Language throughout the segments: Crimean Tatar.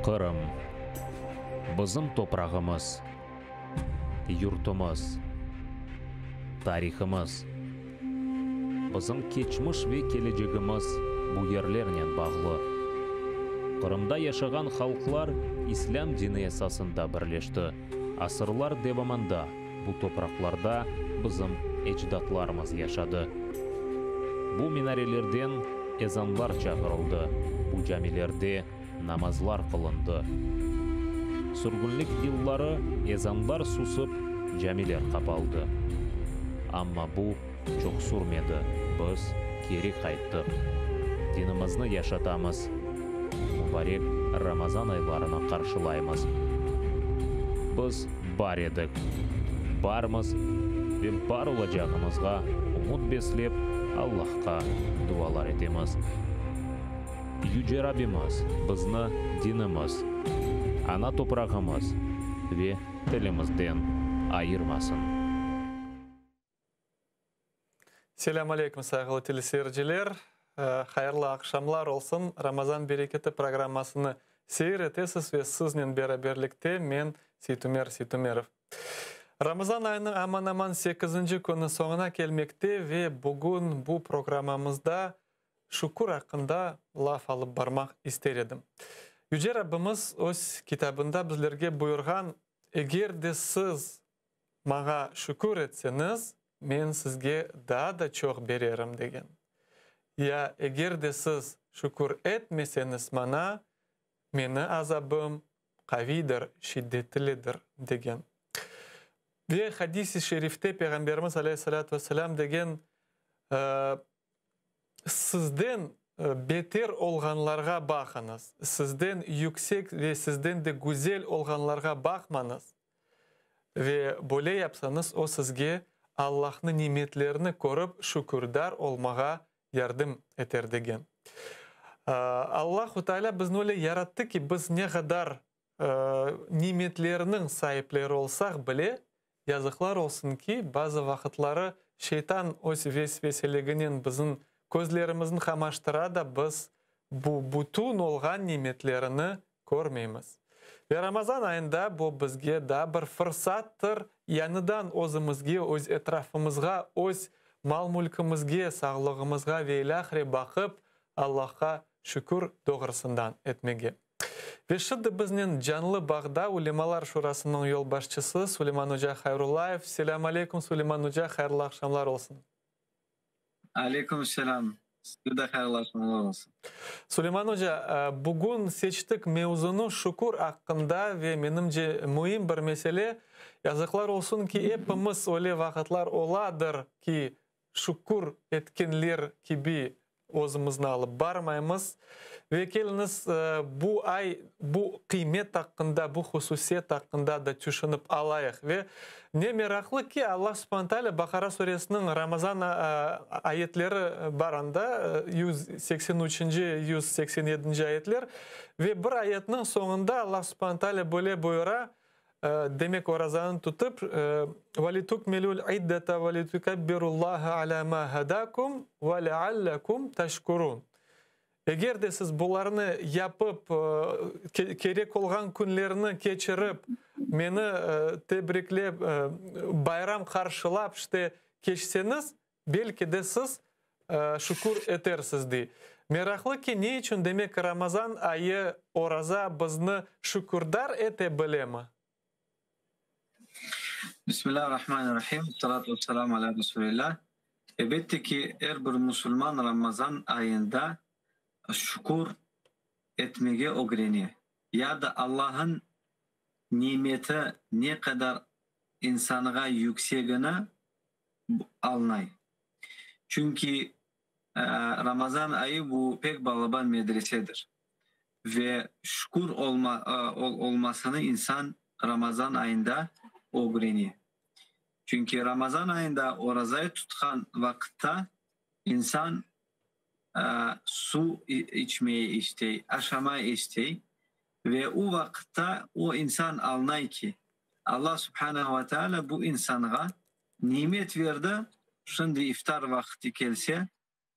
Qırım. Bizim toprağımız, yurtumız, tarihımız. Bizim keçmiş ve kelecegimiz bu yerlernen bağlı. Qırımda yaşağan halqlar İslâm dini esasında birleşti. Asırlar devamında bu topraqlarda bizim ecdatlarımız yaşadı. Bu minarelerden ezanlar çağırıldı, bu camilerde namazlar qılındı. Sürgünlik yılları ezanlar susıp, camiler qapaldı. Amma bu çoq sürmedi, biz keri qayttıq. Dinimizni yaşatamız, mubarek Ramazan aylarını qarşılaymız. Biz bar edik, barmız ve bar olacağımızğa ümüt beslep, Allahqa dualar etemiz. Yüce Rabbimiz bizni dinimiz, ana toprağımız ve tilimizden ayırmasın. Selâm aleyküm, sayğılı teleseyirciler. Hayırlı aqşamlar olsun. Ramazan bereketi programmasını seyir etesiz ve siznen beraberlikte men, Seytumer Seytumerov. Ramazan ayınıñ aman-aman sekizinci künü soñuna kelmekte ve bugün bu programmamızda şükür aqqında laf alıp barmaq ister edim. Yüce Rabbimiz Öz Kitabında bizlerge buyurğan, Eger de siz maña şükür etseñiz, men sizge daa da çoq bererim, degen. Ya eger de siz şükür etmeseñiz maña, meni azabım qaviydir, şiddetlidir, degen. Ve hadis-i şerifte Peyğamberimiz aleyhi-s-salâtu ve-s-selâm degen, Sizden beter olğanlarğa baqıñız, sizden yüksek ve sizden de güzel olğanlarğa baqmañız. Ve böyle yapsañız, o sizge Allahnıñ nimetlerini körip şükürdar olmağa yardım eter, degen. Allahu Teala bizni öyle yarattı ki, biz ne qadar nimetlerniñ saipleri olsaq bile, yazıqlar olsun ki, bazı vaqıtları şeytan öz vesveseliginen bizim közlerimizni qamaştıra da biz bu bütün olğan nimetlerini körmeymiz. Ve Ramazan ayında bu bizge daa bir fırsattır, yañıdan özümizge, öz etrafımızğa, öz mal-mülkümizge, sağlığımızğa ve ilâhre baqıp, Allahqa şükür doğrusından etmege. Ve şimdi biznen canlı bağda Ülemalar Şurasınıñ yolbaşçısı Suleyman oca Hayrullayev. Selâm aleyküm, Suleyman oca, hayırlı aqşamlar olsun. Aleyküm selâm, sizge de hayırlı aqşamlar olsun. Suleyman oca, bugün seçtik mevzunı şükür aqqında ve menimce müim bir mesele. Yazıqlar olsun ki, epimiz öyle vaqıtlar oladır ki, şükür etkenler kibi özümizni alıp barmaymız. Ve keliñiz, bu ay bu qıymet aqqında, bu hususiyet aqqında da tüşünip alayıq. Ve ne meraqlı ki, Allah subhane taalâ Baqara suresiniñ Ramazan ayetleri bar anda, 183-nci, 187-nci ayetler, ve bir ayetniñ soñunda Allah subhane taalâ böyle buyura, Demek, orazanı tutıp, Ve litukmilul iddete ve litukebbirullaha alâ mâ hedâkum ve leallekum teşkurûn. Eger de siz bularnı yapıp, kerek olğan künlerni keçirip, meni tebriklep, bayram qarşılap, işte, keçseñiz, Belki de siz şükür etersiz, dey. Meraqlı ki, ne içün, demek, Ramazan ayı, oraza bizni şükürdar ete bilemi? Bismillahirrahmanirrahim, salatu vesselamu ala Resulillah. Elbette ki, er bir musulman Ramazan ayında şükür etmege ögrene. Ya da Allah'ın nimeti ne qadar insanğa yüksegini alınay. Çünki Ramazan ayı bu pek balaban medresedir ve şükür olmasını insan Ramazan ayında ögrene. Çünki Ramazan ayında orazayı tutqan vaqıtta insan suv içmeye istey, aşamay istey ve o vaqıtta o insan alınay ki, Allah subhanehu ve teala bu insanğa nimet verdi, şimdi iftar vaqıtı kelse,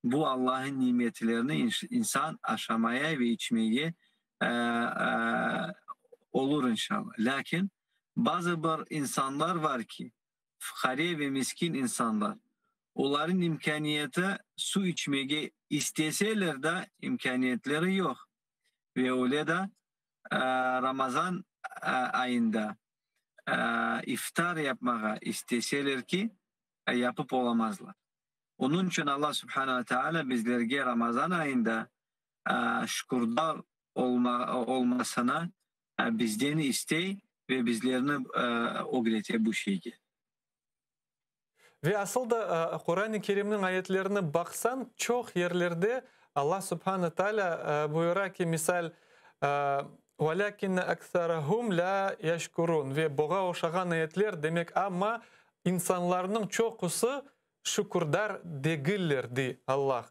bu Allah'ın nimetlerini insan aşamaya ve içmege olur inşallah. Lâkin bazı bir insanlar var ki, fuqare ve miskin insanlar, olarıñ imkâniyeti suv içmege isteseler da imkâniyetleri yoq ve öyle da Ramazan ayında iftar yapmağa isteseler ki, yapıp olamazlar. Onıñ içün Alla Subhane ve Teala bizlerge Ramazan ayında şükürdar olmasını bizden istey ve bizlerni ögrete bu şeyge. Ve asıl da Quran-ı Kerimniñ ayetlerine baqsañ, çoq yerlerde Alla Subhane Taalâ buyura ki, misal, Velâkinne ekserehum lâ yeşkurûn ve buğa oşağan ayetler, demek, amma insanlarnıñ çoqusı şükürdar degiller, dey Allah.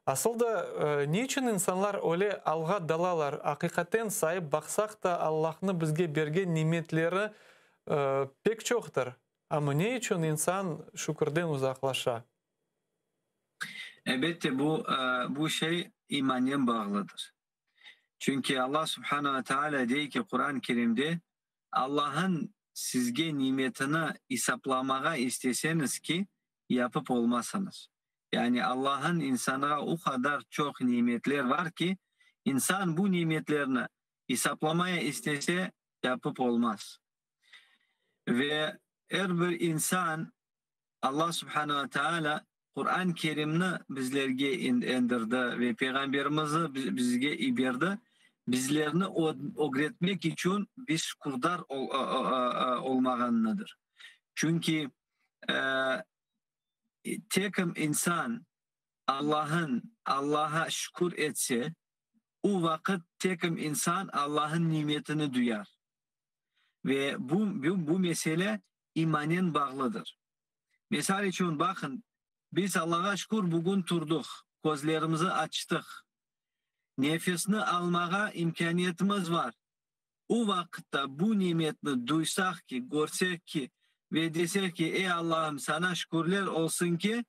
Asıl da, ne içün insanlar öyle alğa dalalar? Aqiqaten sayıp baqsaq da, Allahnıñ bizge bergen nimetleri pek çoqtır. Amma ne içün insan şükürden uzaqlaşa? Elbette, bu, bu şey imannen bağlıdır. Çünki Allah Subhane ve Teala dey ki, Quran-ı Kerimde, Allah'ın sizge nimetini isaplamağa isteseñiz ki, yapıp olmasıñız. Yani Allah'ın insanğa o qadar çoq nimetler var ki, insan bu nimetlerni isaplamaya istese, yapıp olmaz. Ve er bir insan Allah Subhane ve Teala Quran Kerimni bizlerge endirdi ve Peyğamberimizi bizge iberdi, bizlerni ögretmek içün biz şükürdar olmağanınıdır. Çünki tekim insan Allah'ın Allah'a şükür etse, o vaqıt tekim insan Allah'ın nimetini duyar. Ve bu, bu mesele imanen bağlıdır. Misal içün, baqın, biz Allağa şükür bugün turdıq, közlerimizi açtıq, nefesni almağa imkâniyetimiz var. O vaqıtta bu nimetni duysaq ki, körsek ki ve desek ki, Ey Allahım, saña şükürler olsun ki,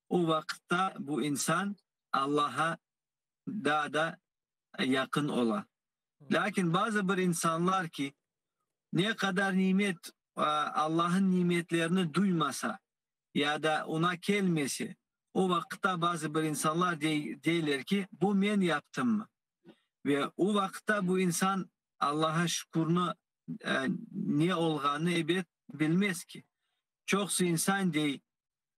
o vaqıtta bu insan Allaha daa da yaqın ola. Lâkin bazı bir insanlar ki, ne qadar nimet, Allah'ın nimetlerini duymasa ya da oña kelmese, o vaqıtta bazı bir insanlar deyler ki, bu men yaptımmı? Ve o vaqıtta bu insan Allah'a şükürni ne olğanını ebet bilmez ki. Çoqusı insan dey,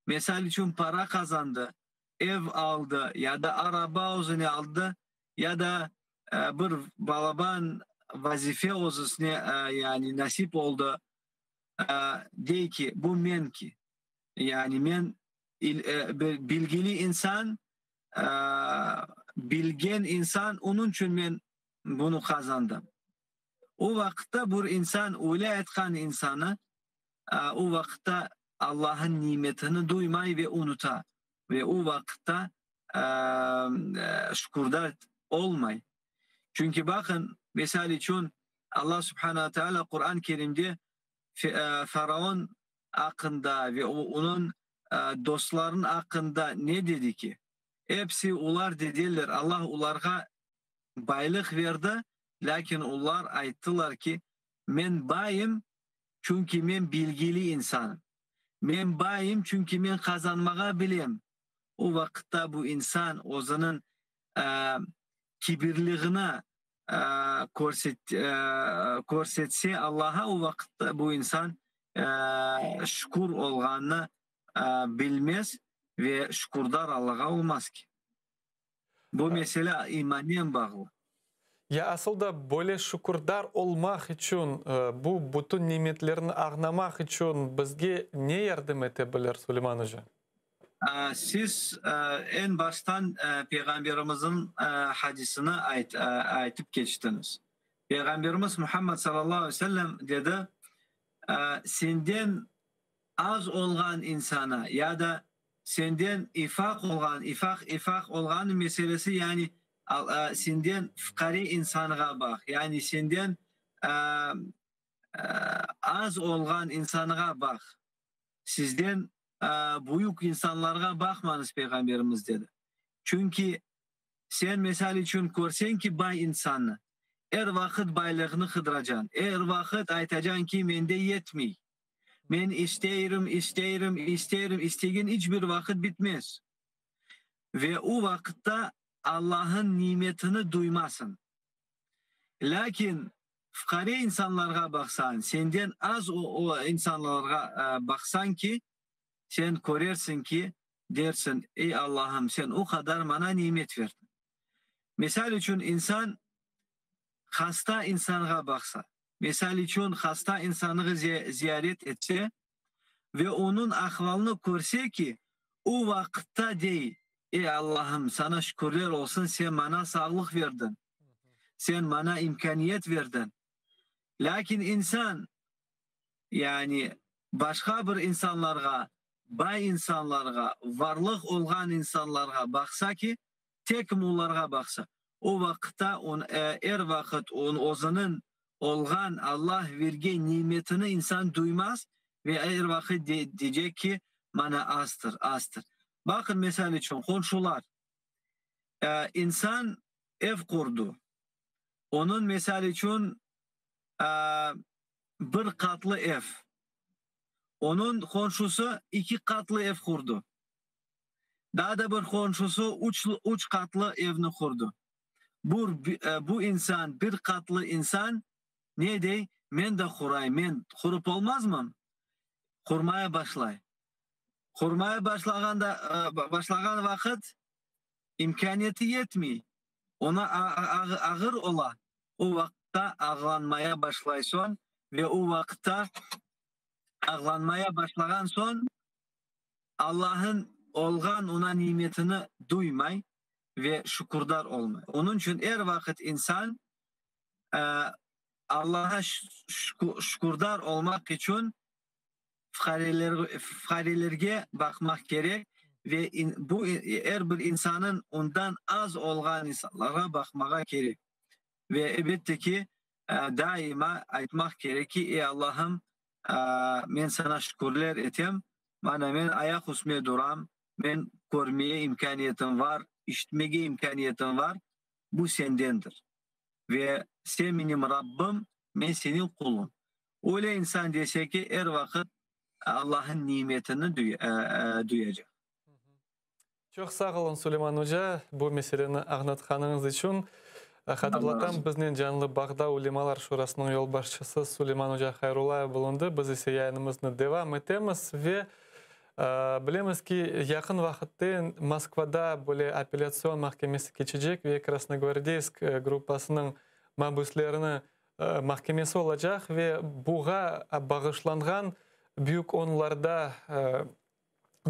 mesal içün para qazandı, ev aldı ya da araba özüne aldı, ya da bir balaban vazife özüsine yani nasip oldı, dey ki, bu menki. Yani men bir bilgili insan, bilgen insan, onıñ içün men bunı qazandım. O vaqıtta bir insan, öyle aytqan insanı, o vaqıtta Allah'ın nimetini duymay ve unuta. Ve o vaqıtta şükürdar olmay. Çünki baqın, misal içün, Allah Subhane ve Teala Quran-ı Kerimde faraon aqqında ve onıñ dostlarınıñ aqqında ne dedi ki? Episi olar dediler, Allah olarğa baylıq berdi, lâkin olar ayttılar ki, men bayım, çünki men bilgili insanım. Men bayım, çünki men qazanmağa bilem. O vaqıtta bu insan özüniñ kibirliğini körsetse Allaha, o vaqıtta bu insan şükür olğanını bilmez ve şükürdar Allağa olmaz ki. Bu mesele imannen bağlı. Ya asıl da böyle şükürdar olmaq içün, bu bütün nimetlerni añlamaq içün bizge ne yardım ete bilir, Suleyman oca? Siz eñ baştan Peyğamberimizniñ hadisini aytıp keçtiñiz. Peyğamberimiz Muhammed sallallahu aleyhi ve sellem dedi, Senden az olğan insana ya da senden ifaq olğan, ifaq, ifaq olğan meselesi, yani senden fuqare insanğa baq, yani senden az olğan insanğa baq, sizden büyük insanlarğa baqmañız, Peyğamberimiz dedi. Çünki sen, misal içün, körseñ ki bay insannı, Er vaqıt baylığını qıdıracañ, er vaqıt aytacañ ki, mende yetmey. Men isteyrim, isteyrim, isteyrim, istegin iç bir vaqıt bitmez. Ve o vaqıtta Allah'ın nimetini duymasıñ. Lâkin fuqare insanlarğa baqsañ, senden az o insanlarğa baqsañ ki, sen körersiñ ki, dersiñ, Ey Allahım, sen o qadar maña nimet verdiñ. Misal içün, insan hasta insanğa baqsa, misal içün, hasta insanğı ziyaret etse ve onıñ ahvalını körse ki, o vaqıtta dey, Ey Allahım, saña şükürler olsun, sen maña sağlıq verdiñ, sen maña imkâniyet verdiñ. Lâkin insan, yani başqa bir insanlarğa, bay insanlarğa, varlıq olğan insanlarğa baqsa ki, Tek olarğa baqsa, o vaqıtta er vaqıt özüniñ olğan Allah vergen nimetini insan duymaz ve er vaqıt deycek ki, mana aztır, aztır. Baqın, mesal içün, qonşular. İnsan ev qurdu. Onıñ, mesal içün, bir qatlı ev. Onıñ qonşusı iki qatlı ev qurdu. Daa da bir qonşusı üç qatlı evni qurdı. Bu, bu insan, bir qatlı insan ne dey, men de qurayım, men qurıp olmazmım? Qurmaya başlay. Qurmaya başlağanda, başlağan vaqıt imkâniyeti yetmey, oña ağır ola. O vaqıtta ağlanmaya başlay soñ ve o vaqıtta ağlanmaya başlağan soñ, Allah'ın olğan ona nimetini duymay ve şükürdar olmay. Onıñ içün er vaqıt insan Allah'a şükürdar olmaq içün fuqarelerge baqmaq kerek ve bu er bir insanıñ ondan az olğan insanlarğa baqmağa kerek. Ve elbette ki, daima aytmaq kerek ki, Ey Allahım, Men saña şükürler etem, mana men ayaq üstüne duram, men körmeye imkâniyetim var, işitmege imkâniyetim var, bu sendendir. Ve sen menim Rabbim, men seniñ quluñ. Öyle insan dese ki, er vaqıt Allah'ın nimetini duyacaq. Çoq sağ oluñ, Suleyman oca, bu meseleni añlatqanıñız içün. Hatırlatam, biznen canlı bağda Ulemalar Şurasınıñ yolbaşçısı Suleyman oca Hayrullayev bulundı. Biz ise yayınımıznı devam etemiz ve bilemiz ki, yaqın vaqıtte Moskvada böyle apellâtsion mahkemesi keçecek ve Krasnogvardeysk gruppasınıñ mabüslerini mahkemesi olacaq ve buğa bağışlanğan büyük onlarda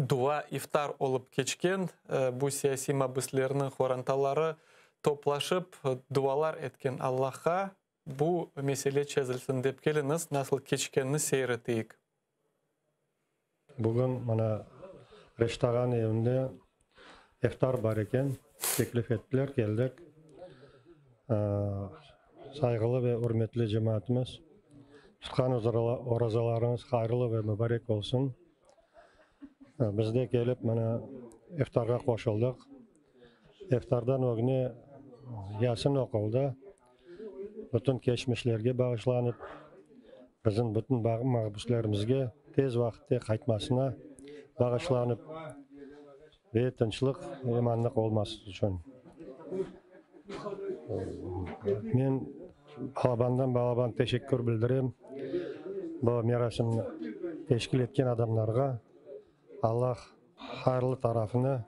dua, iftar olıp keçken, bu siyasiy mabüslerniñ qorantaları toplaşıp dualar etken Allahqa bu mesele çezilsin dep keliñiz, nasıl keçkenini seyir eteyik. Bugün mına Reşit ağanıñ evinde iftar bar eken, teklif ettiler, keldik. Sayğılı ve ürmetli cemaatımız, tutqan orazalarıñız hayırlı ve mubarek olsun. Biz de kelip mına iftarğa qoşuldıq. İftardan ögüne Yasin oquldı. Bütün keçmişlerge bağışlanıp, bizim bütün mahbüslerimizge tez vaqıtte qaytmasına bağışlanıp ve tınçlıq, emanlıq olması içün. Men balabandan balaban teşekkür bildirem bu merasimni teşkil etken adamlarğa. Allah hayırlı tarafını,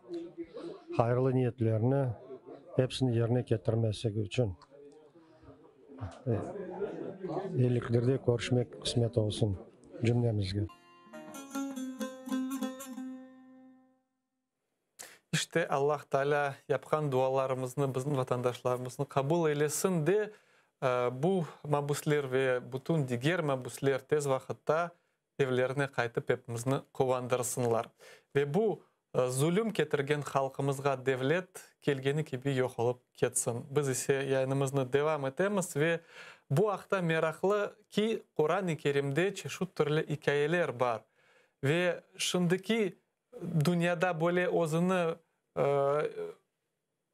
hayırlı niyetlerini hepsini yerine ketirmesi içün. Eyiliklerde körüşmek qısmet olsun cümlemizge. İşte, Allah Taalâ yapqan dualarımıznı bizim vatandaşlarımıznı qabul eylesin de, bu mabüsler ve bütün diger mabüsler tez vaqıtta evlerine qaytıp epimizni quvandırsınlar. Ve bu zulüm ketirgen halqımızğa devlet kelgeni kibi yoq olıp ketsin. Biz ise yayınımıznı devam etemiz ve bu aqta meraqlı ki, Quran-ı Kerimde çeşit türlü ikâyeler bar. Ve şimdiki dünyada böyle özüni.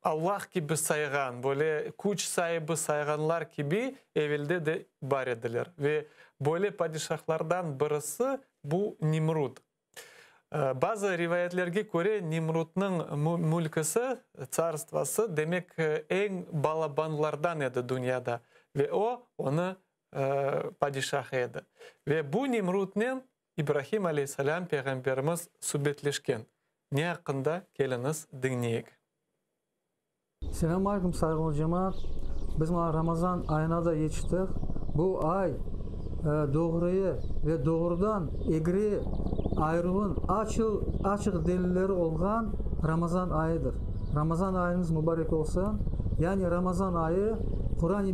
Allah kibi sayğan, böyle küç saibi sayğanlar kibi evelde de bar ediler. Ve böyle padişahlardan birisi bu Nimrud. Bazı rivayetlerge köre, Nimrudnıñ mülkisi, tsarstvosı, demek, eñ balabanlardan edi dünyada ve o, onı padişahı edi. Ve bu Nimrudnen İbrahim aleyhisselâm peyğamberimiz subetleşken. Ne aqqında, keliñiz, diñleyik. Selâm aleyküm, sayğılı cemaat! Biz mına Ramazan ayına da yetiştik. Bu ay doğruyı ve doğrudan egri ayıruvın açıq delilleri olğan Ramazan ayıdır. Ramazan ayıñız mubarek olsun! Yani Ramazan ayı Quran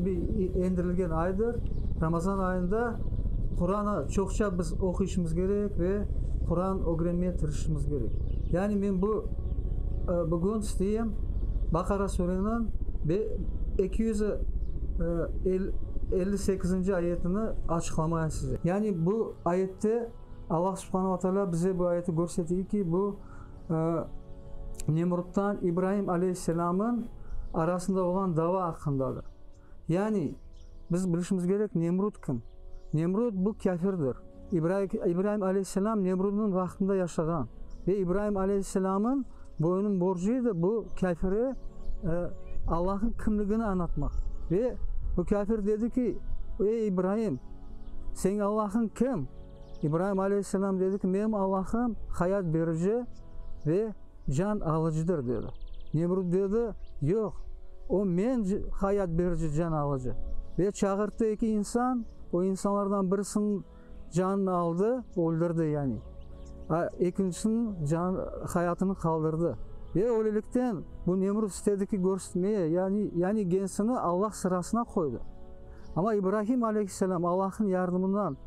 endirilgen aydır. Ramazan ayında Quranı çoqça biz oquyışımız kerek ve Quran ögrenmeye tırışışımız kerek. Yani men bu bugün isteyim Baqara sureniñ 258-nci ayetini açıqlamayım size. Yani bu ayette Allah subhane ve teala bize bu ayeti körsetiy ki, bu Nemruttan İbraim aleyhisselamın arasında olğan dava aqqındadır. Yani biz bilişimiz kerek Nemrut kim? Nemrut bu kâfirdir. İbraim aleyhisselam Nemrutnıñ vaqtında yaşağan ve İbraim aleyhisselamın boyunıñ borcu edi bu kâfire Allahnıñ kimligini añlatmaq. Ve bu kâfir dedi ki, Ey İbraim, seniñ Allahıñ kim? İbraim aleyhisselam dedi ki, Menim Allahım hayat berici ve can alıcıdır, dedi. Nemrut dedi, Yoq, o men hayat berici, can alıcı. Ve çağırttı eki insan, o insanlardan birisiniñ canını aldı, öldürdi yani, a ekincisiniñ can, hayatını qaldırdı. Ve öylelikten bu Nemrut istedi ki, körsetmeye, yani, yani kendisini Allah sırasına qoydı. Amma İbrahim aleyhisselam Allahnıñ yardımından,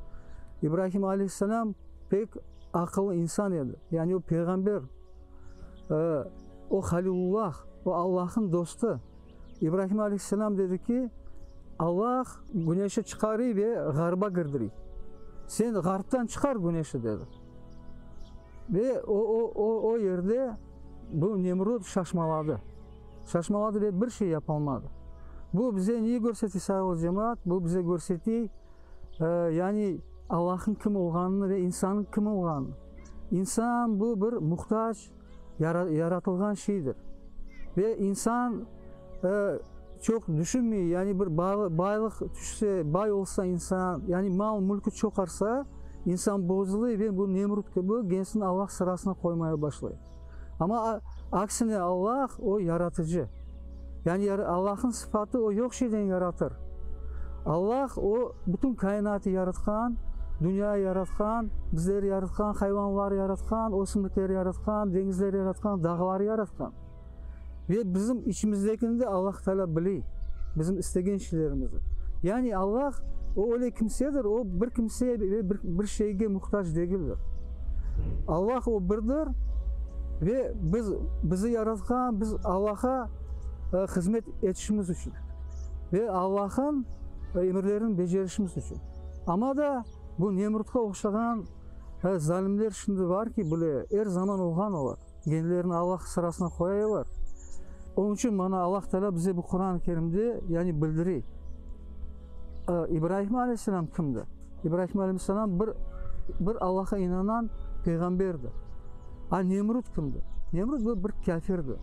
İbrahim aleyhisselam pek aqıllı insan edi, yani o peyğamber, o Halilullah, o Allahnıñ dostu. İbrahim aleyhisselam dedi ki, Allah güneşi çıqarıy ve ğarba kirdiriy. Sen ğarptan çıqar güneşi, dedi. Ve o, o, o, o yerde bu Nemrut şaşmaladı. Şaşmaladı ve bir şey yapalmadı. Bu bize neyi körsete, sayğılı cemaat? Bu bize körsete, yani Allahnıñ kim olğanını ve insannıñ kim olğanını. İnsan bu bir muhtac yaratılğan şeydir. Ve insan çoq düşünmey, yani bir baylıq tüşse, bay olsa insan, yani mal-mülkü çoqarsa, insan bozulay ve bu Nemrut kibi kendisini Allah sırasına qoymaya başlay. Amma aksine Allah, o yaratıcı. Yani Allahnıñ sıfatı, o yoq şeyden yaratır. Allah, o bütün kainatı yaratqan, dünyayı yaratqan, bizleri yaratqan, hayvanları yaratqan, ösümlikleri yaratqan, deñizleri yaratqan, dağları yaratqan. Ve bizim içimizdekini de Allah Teala biley, bizim istegen şeylerimizni. Yani Allah, o öyle kimsedir, o bir kimseye ve bir şeyge muhtac degildir. Allah o birdir ve biz, bizi yaratqan, biz Allah'a hızmet etişimiz içün ve Allah'ın emirlerini becerişimiz içün. Amma da bu Nemrutqa oqşağan zalimler şimdi var ki, bile er zaman olğan olar. Kendilerini Allah sırasına qoyaylar. Onıñ içün mana Allah Teala bize bu Quran-ı Kerimde yani bildirey. İbrahim aleyhisselam kimdi? İbrahim aleyhisselam bir, bir Allah'a inanan peyğamberdi. A Nemrut kimdi? Nemrut bu bir kâfirdi.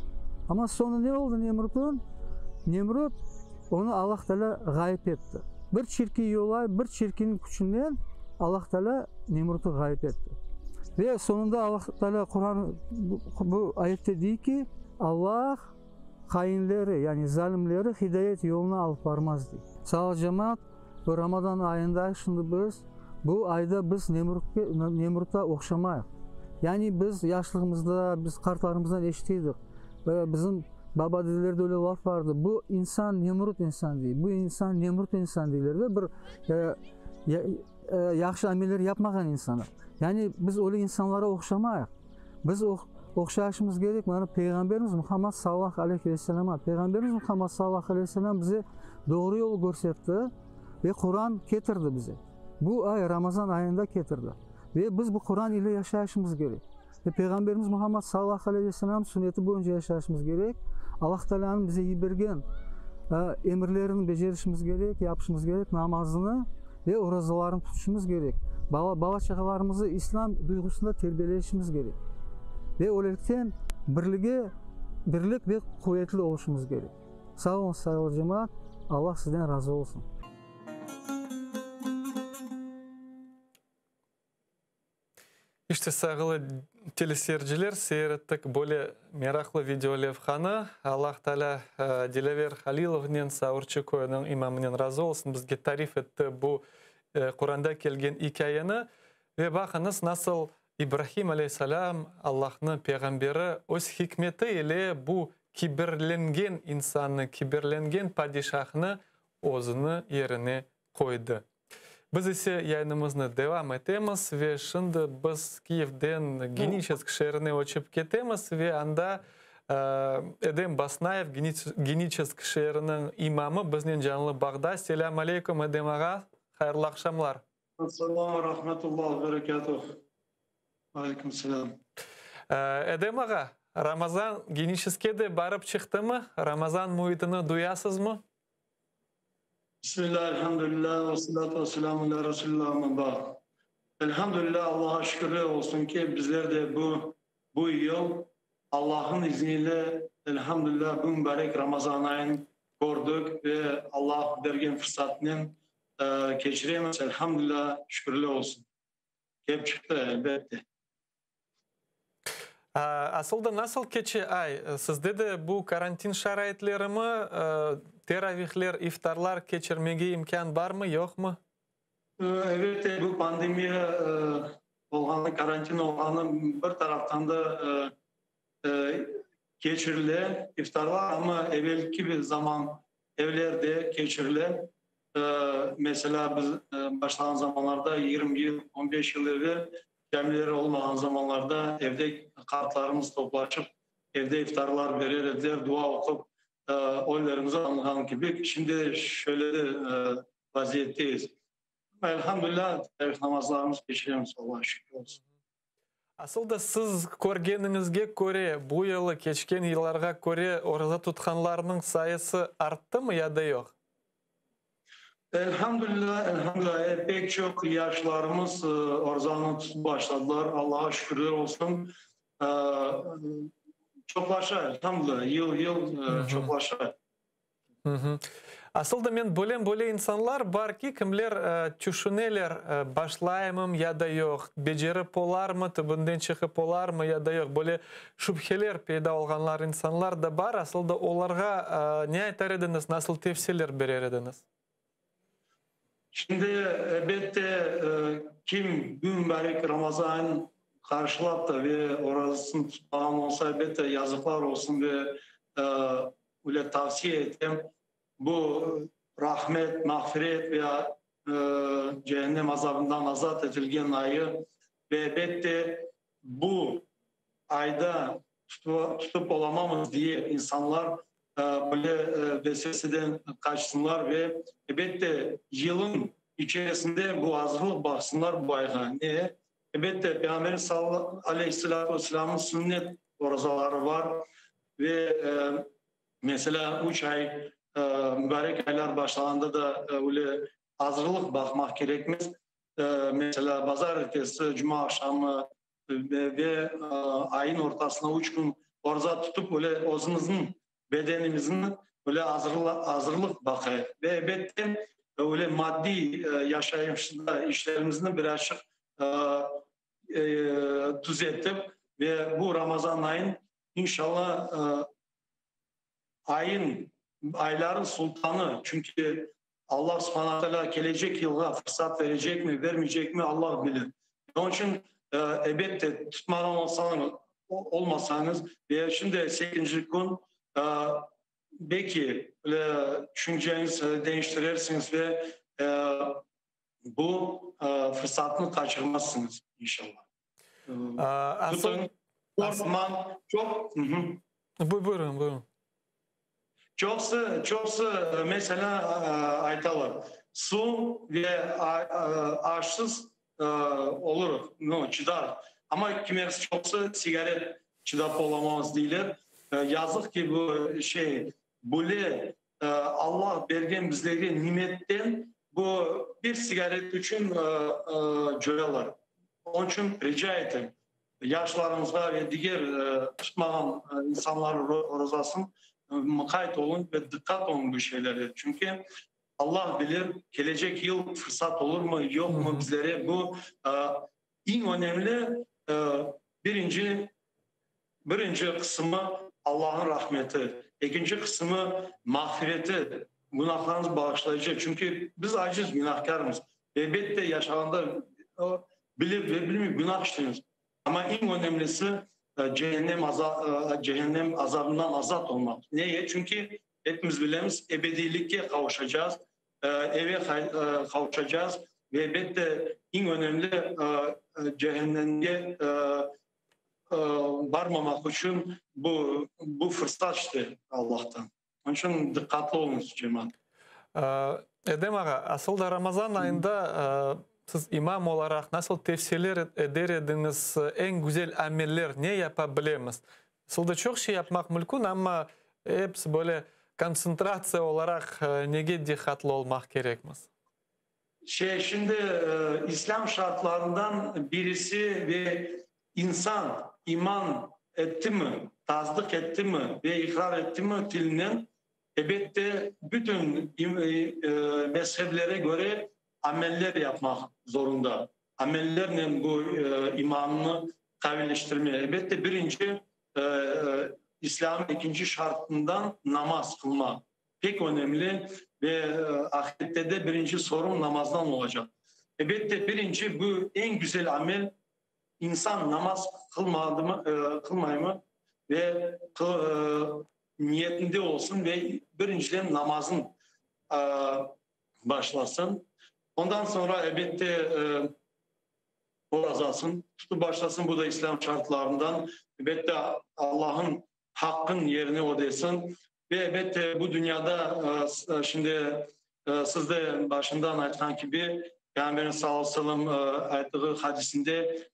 Amma soñu ne oldı Nemrut'un? Nemrut onı Allah Teala ğayıp etti. Bir çirki yolay, bir çirkiniñ küçünden Allah Teala Nemrut'u ğayıp etti. Ve soñunda Allah Teala Quran bu ayette dey ki, Allah hainleri, yani zalimleri hidayet yoluna alıp barmaz dey. Sağ ol cemaat, bu Ramazan ayındayıq şimdi biz, bu ayda biz Nemrutke, Nemrut'a oqşamayıq. Yani biz yaşlığımızda, biz qartlarımızdan eşitiydik, bizim baba-dedelerde öyle laf vardı, bu insan Nemrut insan dey, bu insan Nemrut insan deyler de, bir yahşı ameller yapmağan insanlar. Yani biz öyle insanlara oqşamayıq. Biz oqşaşımız kerek, mana Peyğamberimiz Muhammad sallallahu aleyhi ve sellemğa. Peyğamberimiz Muhammad sallallahu aleyhi ve sellem bize doğru yolu körsetti ve Quran ketirdi bize. Bu ay Ramazan ayında ketirdi. Ve biz bu Quran ile yaşayışımız kerek. Ve Peyğamberimiz Muhammad sallallahu aleyhi ve sellem sünneti boyunca yaşayışımız kerek. Allah Taalânıñ bize yibergen emirlerini becerişimiz kerek, yapışımız kerek, namazını ve orazalarını tutuşımız kerek. Bala-çağalarımızı İslâm duyğusında terbiyeleşimiz kerek. Ve öylelikten birlige, birlik ve quvetli oluşımız kerek. Sağ oluñız, sayğılı cemaat, Allah sizden razı olsun. İşte, sayğılı teleseyirciler, seyir ettik böyle meraqlı videolevhanı. Allah Taalâ Dilâver Halilovnen, Savurçı köyüniñ imamınen razı olsun, bizge tarif etti bu Quranda kelgen ikâyeni. Ve baqıñız, nasıl İbrahim aleyhisselâm, Allahnıñ peyğamberi, öz hikmeti ile bu kibirlengen insannı, kibirlengen padişahnı özüni yerine qoydı. Biz ise yayınımıznı devam etemiz ve şimdi biz Kiyevden Geniçesk şeerine öçip ketemiz ve anda Edem Basnayev, Geniçesk şeeriniñ imamı biznen canlı bağda. Selâm aleyküm, Edem ağa, hayırlı aqşamlar. Esselam ve rahmetullah ve berekatuh. Aleyküm selâm. Edem ağa, Ramazan Geniçeskke de barıp çıqtımı? Ramazan müitini duyasızmı? Bismillah, elhamdülillah, ve salatu ve selamu ala Resulillah, amma ba'd. Elhamdülillah, Allaha şükürler olsun ki, bizler de bu bu yıl Allah'ın izniyle, elhamdülillah, bu mübarek Ramazan ayın kördik ve Allah bergen fırsatnen keçiremiz, elhamdülillah, şükürler olsun. Kelip çıqtı, elbette. Asıl da nasıl keçe ay? Sizde de bu karantin şaraitlerimi, teravihler, iftarlar keçirmege imkân barmı, yoqmı? Elbette, bu pandemiya olğanı, karantin olğanı bir taraftan da keçirile iftarlar, amma evelki kibi zaman evlerde keçirile. Meselâ, biz başlağan zamanlarda, 20 yıl, 15 yıl evel, camiler olmağan zamanlarda evde qartlarımız toplaşıp, evde iftarlar berer ediler, dua oqup, ölülerimizi añğan kibi. Şimdi şöyle de vaziyetteyiz. Elhamdülilâ, teravih namazlarımız keçiremiz, Allaha şükür olsun. Asıl da siz körgeniñizge köre, bu yılı keçken yıllarğa köre oraza tutqanlarnıñ sayısı arttımı ya da yoq? Elhamdülilâ, elhamdülilâ, pek çoq yaşlarımız orazanı tutıp başladılar, Allaha şükürler olsun. Çoqlaşa, elhamdülilâ, yıl-yıl çoqlaşa. Asıl da men bilem, böyle insanlar bar ki, kimler tüşüneler, başlayımım ya da yoq, becerip olarmı, tübünden çıqıp olarmı ya da yoq, böyle şübheler peyda olğanlar insanlar da bar. Asıl da olarğa ne aytar ediñiz, nasıl tevsiyeler berer ediñiz? Şimdi, elbette, kim bu mübarek Ramazan ayını qarşılap da ve orazasını tutmağan olsa, elbette, yazıqlar olsun ve Öyle tavsiye etem, bu rahmet, mağfiret ve cehennem azabından azat etilgen ayı ve elbette bu ayda tutıp olamamız diye insanlar böyle vesveseden qaçsınlar ve elbette yılın içerisinde bu azırlıq baqsınlar bu ayğa. Ne? Elbette Peyğamberimiz aleyhissalâtu vesselâmnıñ sünnet orazaları bar. Ve, meselâ, üç ay, mübarek aylar başlağanda da öyle azırlıq baqmaq kerekmiz. Meselâ, bazarertesi, cuma aqşamı ve ayın ortasına üç kün oraza tutıp, öyle özümizniñ bedenimizni öyle azırlıq baqayıq. Ve, elbette, öyle maddiy yaşayışda işlerimizni birazçıq tüzetip ve bu Ramazan ayın İnşalla, ayın, ayların sultanı, çünki Allah subhana teala kelecek yılğa fırsat berecekmi, bermeycekmi, Allah bilir. Onıñ içün, elbette, tutmağan olsañız, olmasañız, ve şimdi sekizinci kün, belki, tüşünceñiz deñiştirersiñiz ve bu fırsatnı qaçırmazsıñız, inşalla. Asıl, Qorqmañ, çoq. Buyurın, buyurın. Çoqsı, çoqsı, meselâ, aytalar, suv ve aşsız olurıq, no, çıdarıq. Amma kimersi çoqsı sigaret çıdap olamamız deyler. Yazıq ki, bu şey, böyle Allah bergen bizlerge nimetten bu bir sigaret içün coyalar. Onıñ içün rica etem, yaşlarımızğa ve diger tutmağan insanlar orazasın mıqayt oluñ ve diqqat oluñ bu şeylerge. Çünki Allah bilir, kelecek yıl fırsat olurmı, yoqmı bizlere bu eñ önemli birinci Birinci qısımı Allahnıñ rahmeti, ekinci qısımı mağfireti, günahlarımız bağışlayıcı. Çünki biz aciz, günahkârmız. Elbette, yaşağanda bilip ve bilmeyip günah işleymiz. Amma eñ önemlisi cehennem cehennem azabından azat olmaq. Neye? Çünki epimiz bilemiz, ebediylikke qavuşacağız, eve qavuşacağız ve elbette eñ önemli cehennemge barmamaq içün bu bu fırsat işte Allahtan. Onıñ içün diqqatlı oluñız, cemaat. Edem ağa, asıl da Ramazan ayında siz imam olaraq nasıl tevsiyeler eder ediñiz, eñ güzel ameller ne yapa bilemiz? Asıl da çoq şey yapmaq mülkün, amma episi böyle kontsentratsiya olaraq nege diqqatlı olmaq kerekmiz? Şey, şimdi İslâm şartlarından birisi ve insan iman ettimi, tasdıq ettimi ve iqrar ettimi tilinen, ebette, bütün mezheblere köre ameller yapmaq zorunda. Amellernen bu imanını qavileştirme. Elbette, birinci, İslâmnıñ ekinci şartından namaz qılmaq. Pek önemli ve ahirette de birinci sorum namazdan olacaq. Elbette, birinci bu eñ güzel amel, insan namaz qılmadımı, qılmaymı ve niyetinde olsun ve birinciden namazın başlasın. Ondan soñra, elbette, orazasın tutıp başlasın, bu da İslâm şartlarından. Elbette, Allah'ın haqqın yerine ödesin. Ve elbette bu dünyada şimdi siz de başından aytqan kibi, Peyğamberimiz sallallahu aleyhi ve sellem ayttığı hadisinde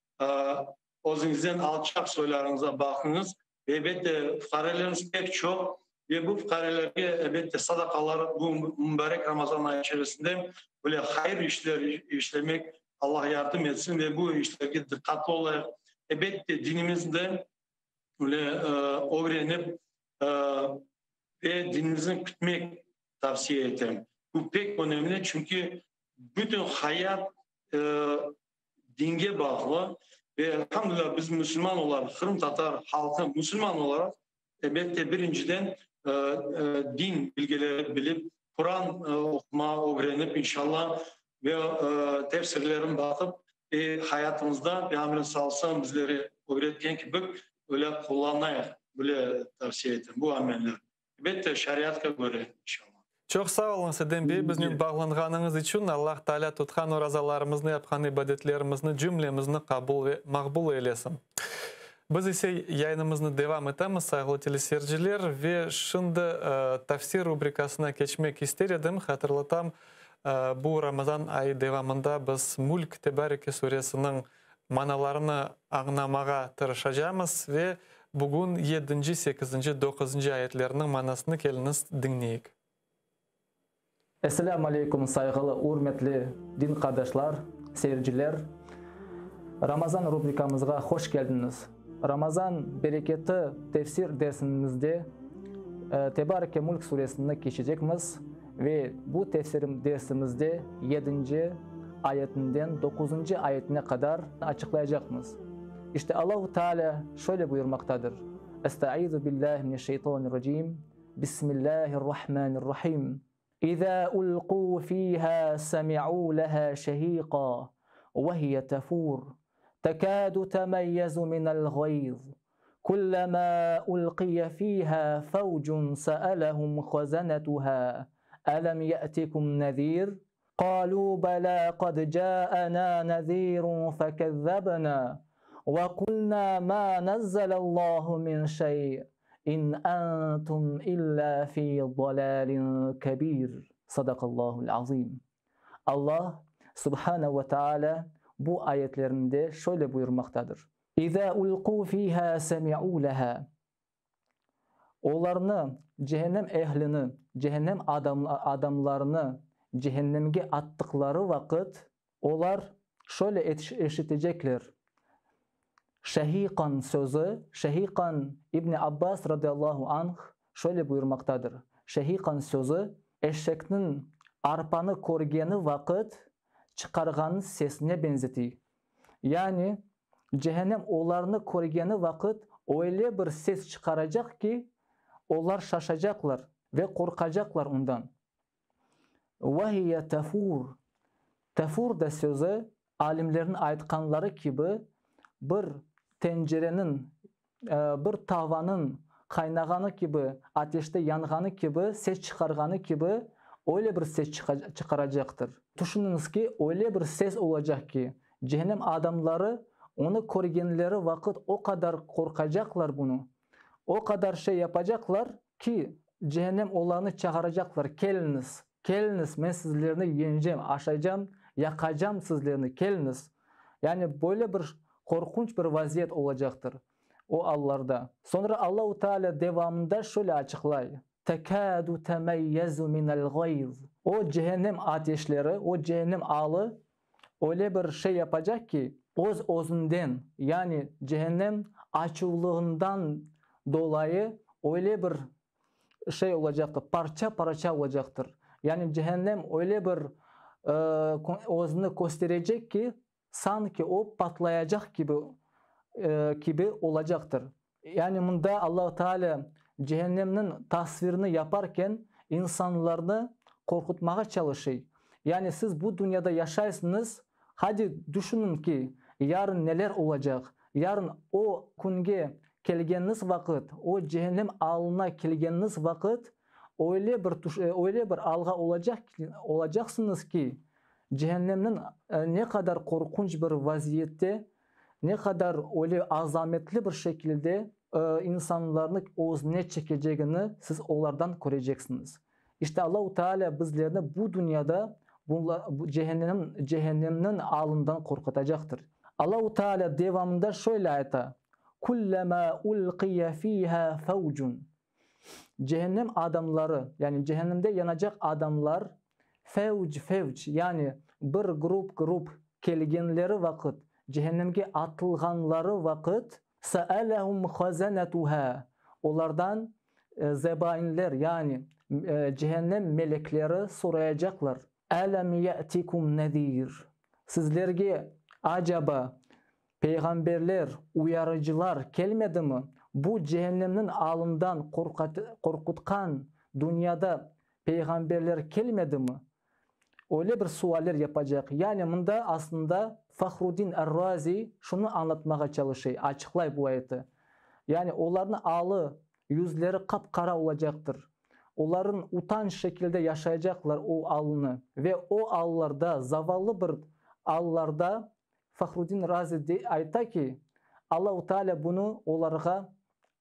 özüñizden alçaq soylarıñıza baqıñız. Ve elbette fuqarelerimiz pek çoq ve bu fuqarelerge elbette sadaqalar bu mübarek Ramazan ayı içerisinde böyle hayır işler işlemek Allah yardım etsin ve bu işlerge diqqatlı olayıq. Elbette dinimizde Öyle ögrenip ve dinimizni kütmek tavsiye etem. Bu pek önemli, çünki bütün hayat dinge bağlı ve elhamdülillah biz musulman olaraq, qırımtatar halqı musulman olaraq, elbette, birinciden din bilgileri bilip, Quran oqumağa ögrenip, inşallah, ve tefsirlerini baqıp, hayatımızda Peyğamberimiz sallallahu aleyhi ve sellem bizlere ögretken kibi öyle qullanayıq, böyle tavsiye etem bu ameller. Elbette, şariatqa köre, inşallah. Çoq sağ oluñız, Edem bey, biznen bağlanğanıñız içün. Allah Taalâ tutqan orazalarımıznı, yapqan ibadetlerimizni, cümlemizni qabul ve maqbul eylesin. Biz ise yayınımıznı devam etemiz, sayğılı teleseyirciler, ve şimdi tafsir rubrikasına keçmek ister edim. Hatırlatam, Bu Ramazan ayı devamında biz Mülk, Tebareke suresiniñ manalarını añnamağa tırışacamız ve bugün yedinci, sekizinci, doquzıncı ayetlerniñ manasını keliñiz diñleyik. Esselâmu aleykum, sayğılı, ürmetli din qardaşlar, seyirciler! Ramazan rubrikamızğa hoş keldiñiz! Ramazan bereketi tefsir dersimizde Tebareke Mülk suresini keçecekmiz ve bu tefsir dersimizde yedinci ayetinden doquzıncı ayetine qadar açıqlaycaqmız. İşte Allahu Teala şöyle buyurmaqtadır, Estaizu billahi mineşşeytanirracim, Bismillahirrahmanirrahim. İzâ ulqû fîhâ semi'û lehâ şehîqâ ve hiye tefûr, tekâdu temeyyezu minel gayz, kullemâ ulqiye fîhâ fevcun se'elehum hazenetuhâ elem ye'tikum nezîr, qalû belâ qad câenâ nezîrun fekezzebnâ ve kulnâ mâ nezzelellâhu min şey' İn entum illa fi dalalin kebir. Sadakallahul azim. Allah, Subhanehu ve Teala, bu ayetlerinde şöyle buyurmaqtadır. İza ulqu fiha semi'u leha. Olarnı, cehennem ehlini, cehennem adamlarını cehennemge attıqları vaqıt, olar şöyle eşitecekler, Şehiqan sözü, şehiqan, İbni Abbas radıyallahu anh şöyle buyurmaqtadır, Şehiqan sözü, eşekniñ arpanı körgeni vaqıt çıqarğan sesine benzetiy. Yani, cehennem olarnı körgeni vaqıt öyle bir ses çıqaracaq ki, olar şaşacaqlar ve qorqacaqlar ondan. Ve hiye tefur. Tefur da sözü, alimlerniñ aytqanları kibi, bir tencereniñ, bir tavanıñ qaynağanı kibi, ateşte yanğanı kibi, ses çıqarğanı kibi, öyle bir ses çıqaracaqtır. Tüşüniñiz ki, öyle bir ses olacaq ki, cehennem adamları onı körgenleri vaqıt o qadar qorqacaqlar bunı, o qadar şey yapacaqlar ki, cehennem olarnı çağıracaqlar, Keliñiz, keliñiz, men sizlerni yeñcem, aşaycam, yaqacam sizlerni, keliñiz! Yani böyle bir qorqunç bir vaziyet olacaqtır o allarda. Soñra Allahu Teala devamında şöyle açıqlay, Tekâdu temeyyezu minel gayz. O cehennem ateşleri, o cehennem alı öyle bir şey yapacaq ki, öz-özünden, yani cehennem açuvlığından dolayı öyle bir şey olacaqtır, parça-parça olacaqtır. Yani cehennem öyle bir özüni kösterecek ki, sanki o patlayacaq kibi kibi olacaqtır. Yani mında Allahu Teala cehennemniñ tasvirini yaparken insanlarnı qorqutmağa çalışıy. Yani siz bu dünyada yaşaysıñız, hadi düşüniñ ki, yarın neler olacaq, yarın o künge kelgeniñiz vaqıt, o cehennem alına kelgeniñiz vaqıt öyle bir öyle bir alğa olacaq olacaqsıñız ki, Cehennemniñ ne qadar qorqunç bir vaziyette, ne qadar öyle azametli bir şekilde insanlarnı özüne çekecegini siz olardan köreceksiñiz. İşte Allahu Teala bizlerni bu dünyada cehennem, cehennemniñ alından qorqutacaqtır. Allahu Teala devamında şöyle ayta, Kullema ulqiye fiha fevcun. Cehennem adamları, yani cehennemde yanacaq adamlar fevc-fevc, yani bir grup-grup kelgenleri vaqıt, cehennemge atılğanları vaqıt, se'elehum hazenetuha, olardan zebainler, yani cehennem melekleri sorayacaqlar, Elem ye'tikum nezir, sizlerge, acaba, Peyğamberler, uyarıcılar kelmedimi? Bu cehennemniñ alından qorqutqan dünyada peyğamberler kelmedimi? Öyle bir sualler yapacaq. Yani mında aslında Fahruddin er-Razi şunı añlatmağa çalışay, açıqlay bu ayeti. Yani olarnıñ alı, yüzleri qap-qara olacaqtır. Olarıñ utanç şekilde yaşayacaqlar o alını ve o allarda, zavallı bir allarda Fahruddin Razi ayta ki, Allahu Teala bunı olarğa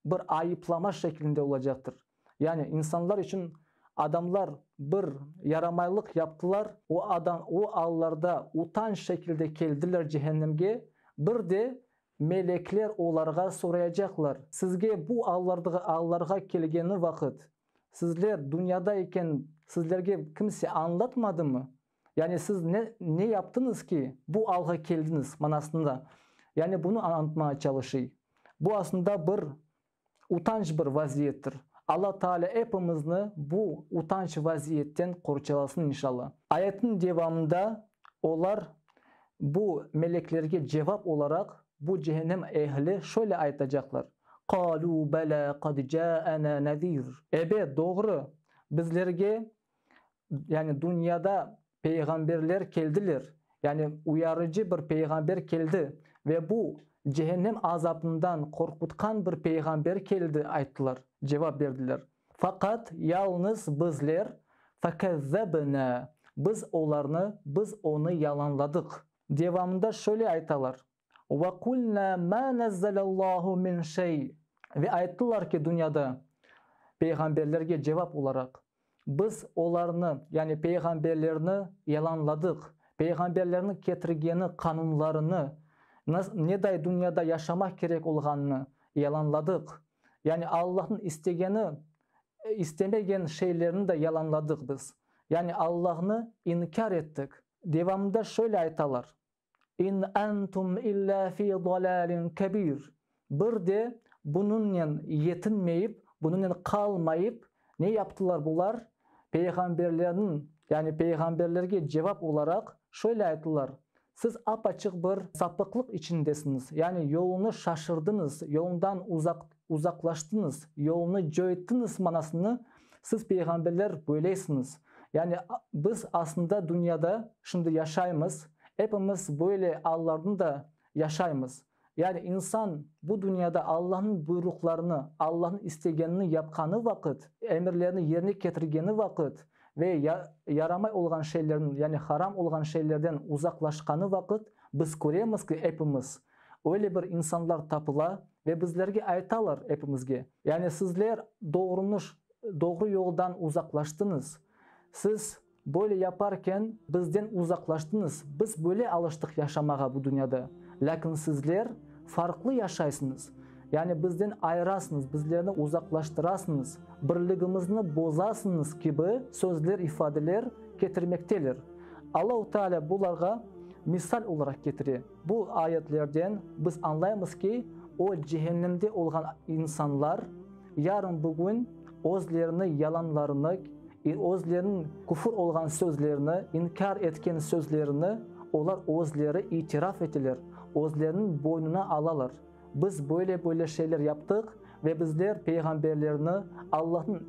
bir ayıplama şeklinde olacaqtır. Yani insanlar içün adamlar bir yaramaylıq yaptılar, o adam o allarda utanç şekilde keldiler cehennemge, bir de melekler olarğa sorayacaqlar, sizge bu allarğa kelgeni vaqıt, sizler dünyada eken sizlerge kimse añlatmadımı? Yani siz ne, ne yaptıñız ki, bu alğa keldiñiz manasında. Yani bunı añlatmağa çalışıy. Bu aslında bir utanç bir vaziyettir. Alla Teala epimizni bu utanç vaziyetten qorçalasın inşalla. Ayetniñ devamında olar bu meleklerge cevap olaraq bu cehennem ehli şöyle aytacaqlar, Qalû belâ qad câena nezîr. Ebet, doğru, bizlerge Yani dünyada peyğamberler keldiler, yani uyarıcı bir peyğamber keldi ve bu cehennem azapından qorqutqan bir peyğamber keldi, ayttılar, cevap berdiler. Faqat yalıñız bizler, fekezzebnâ, biz olarnı, biz onı yalanladıq. Devamında şöyle aytalar, Ve qulnâ mâ nezzelallahu min şey, ve ayttılar ki, dünyada peyğamberlerge cevap olaraq, Biz olarnı, yani peyğamberlerni yalanladıq, peyğamberlerniñ ketirgeni qanunlarını, neday dünyada yaşamaq kerek olğanını yalanladıq. Yani Allahnıñ istegeni, istemegen şeylerni de yalanladıq biz. Yani Allahnı inkâr ettik. Devamında şöyle aytalar, İn entum illâ fî dalâlin kebîr. Bir de bunıñnen yetinmeyip, bunıñnen qalmayıp, ne yaptılar bular? Peyğamberlerniñ, yani peyğamberlerge cevap olaraq şöyle ayttılar, Siz ap-açıq bir sapıqlıq içindesiñiz, yani yolunı şaşırdıñız, yolundan uzaq, uzaqlaştıñız, yolunı coyttıñız manasını siz peyğamberler böyleysiñiz. Yani biz aslında dünyada şimdi yaşaymız, epimiz böyle allarnı da yaşaymız. Yani insan bu dünyada Allahnıñ buyruqlarını, Allahnıñ istegenini yapqanı vaqıt, emirlerini yerine ketirgeni vaqıt ve yaramay olğan şeylerniñ, yani haram olğan şeylerden uzaqlaşqanı vaqıt, biz köremiz ki, epimiz öyle bir insanlar tapıla ve bizlerge aytalar epimizge, yani sizler doğrunı, doğru yoldan uzaqlaştıñız, siz Böyle yaparken, bizden uzaqlaştıñız, biz böyle alıştıq yaşamağa bu dünyada, lâkin sizler farqlı yaşaysıñız, yani bizden ayırasıñız, bizlerni uzaqlaştırasıñız, birligimizni bozasıñız kibi sözler, ifadeler ketirmekteler. Allahu Teala bularğa misal olaraq ketire. Bu ayetlerden biz añlaymız ki, o cehennemde olğan insanlar yarın bugün özlerini yalanlarını, özleriniñ küfür olğan sözlerini, inkâr etken sözlerini olar özleri itiraf eteler, özleriniñ boynuna alalar, Biz böyle-böyle şeyler yaptıq ve bizler peyğamberlerni, Allahnıñ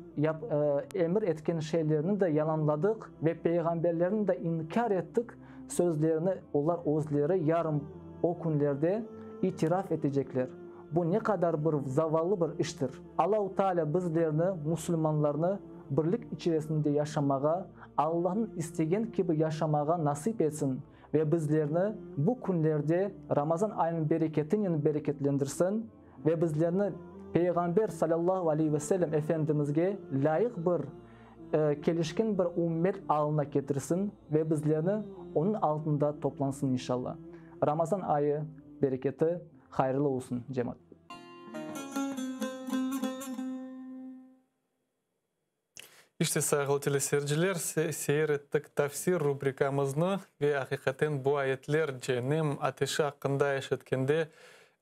emir etken şeylerini de yalanladıq ve peyğamberlerni de inkâr ettik sözlerini olar özleri yarın o künlerde itiraf etecekler. Bu ne qadar bir zavallı bir iştir. Allahu Teala bizlerni, musulmanlarnı, birlik içerisinde yaşamağa, Allahnıñ istegen kibi yaşamağa nasip etsin ve bizlerni bu künlerde Ramazan ayınıñ bereketinen bereketlendirsin ve bizlerni Peyğamber salâllahu aleyhi ve sellem Efendimizge lâyıq bir, kelişken bir ümmet alına ketirsin ve bizlerni onıñ altında toplansın inşallah. Ramazan ayı bereketi hayırlı olsun, cemaat. İşte, sayğılı teleseyirciler, seyir ettik tafsir rubrikamıznı ve aqiqaten bu ayetler Cehennem ateşi aqqında eşitkende